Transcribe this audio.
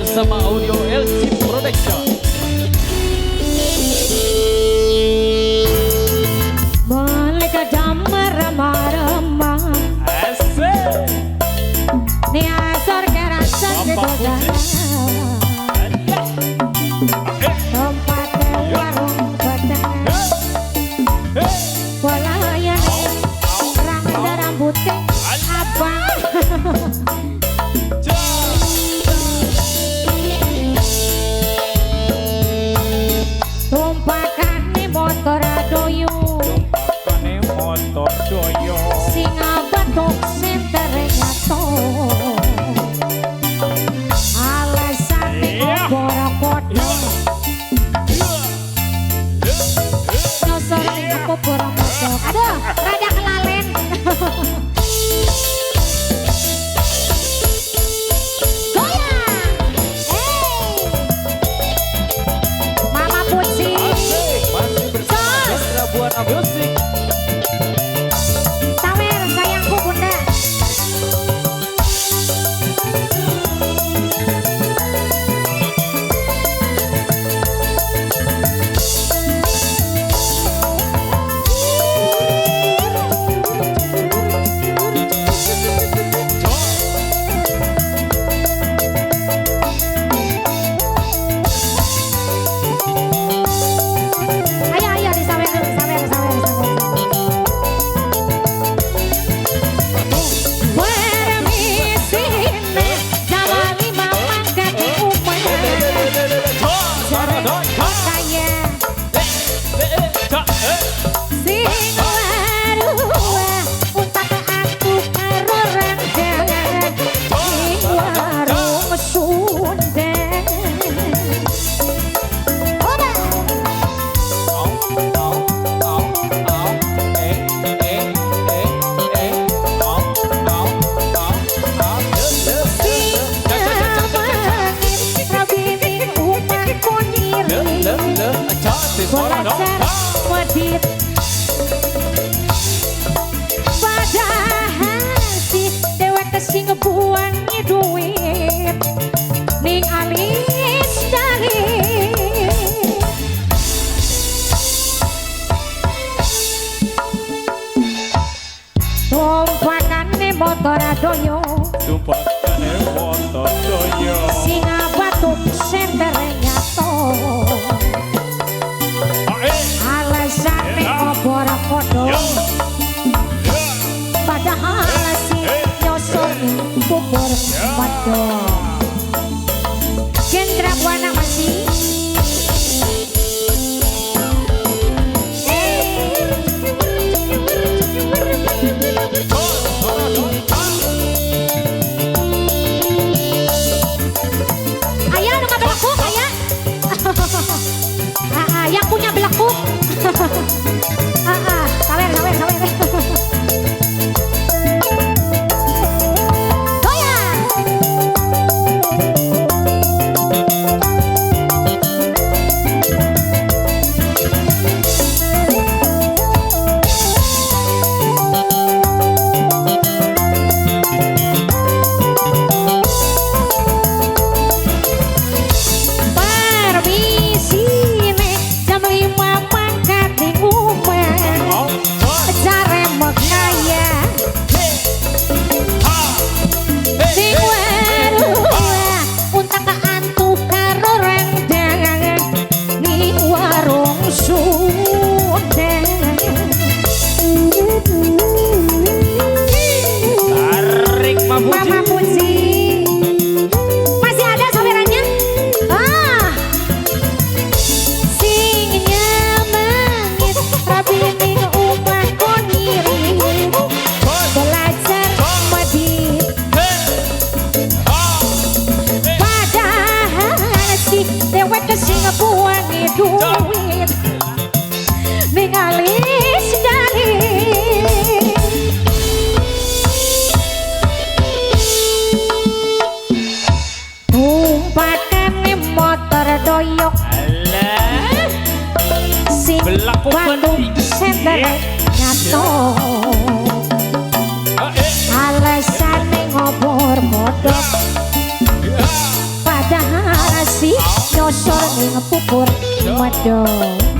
Bersama Audio LC Production. Balik jam remah-remah. Asik. Niasor kerasan Bapak tempat warung petang. Pelayan rambut rambutnya abang. Tumpakane motor doyo, tumpakane motor doyo, sing batuk sentere nyato. Alasane obor kodho, nyosor ning obor kodho. Aduh, rada kelalen. Musik. Sawer sayangku bunda. Ayo ayo disawer dulu, sawer sawer sawer. Permisine jam 5 mangkat di umah. Kaya sing warua untak aku karo rendang ing warung Sunda. Oba. Sing nyamangin rabine umah kon nyiri. Belajar medit. Padahal si dewek sing buangi duit ning alis dalis. Tumpakane motor doyo, tumpakane motor doyo, sing batuk sentere nyato. Alasane obor kodho, padahal si nyosor bubur padha. Gendra Buana masih. Ayah nu ngabelakuk ayah. Yang punya belakuk. Sawer sawer sawer. Goyang. Permisine jam 5 mangkat ning omah. Jare megnaya sing warua untak antuk karo rendang ning warung Sunda. Tarik Mama Puji. Masih ada sawerannya? Ah. Sing nyamangit rabine umah kon ngiri. Belajar medit. Padahal si dewek sing buangi duit ning alis dalis. Tumpakane motor doyok Alah. sing Belakuk batuk sentere nyato. Alasane ngobor kodhok, padahal nyosor ning pupur. Waduh.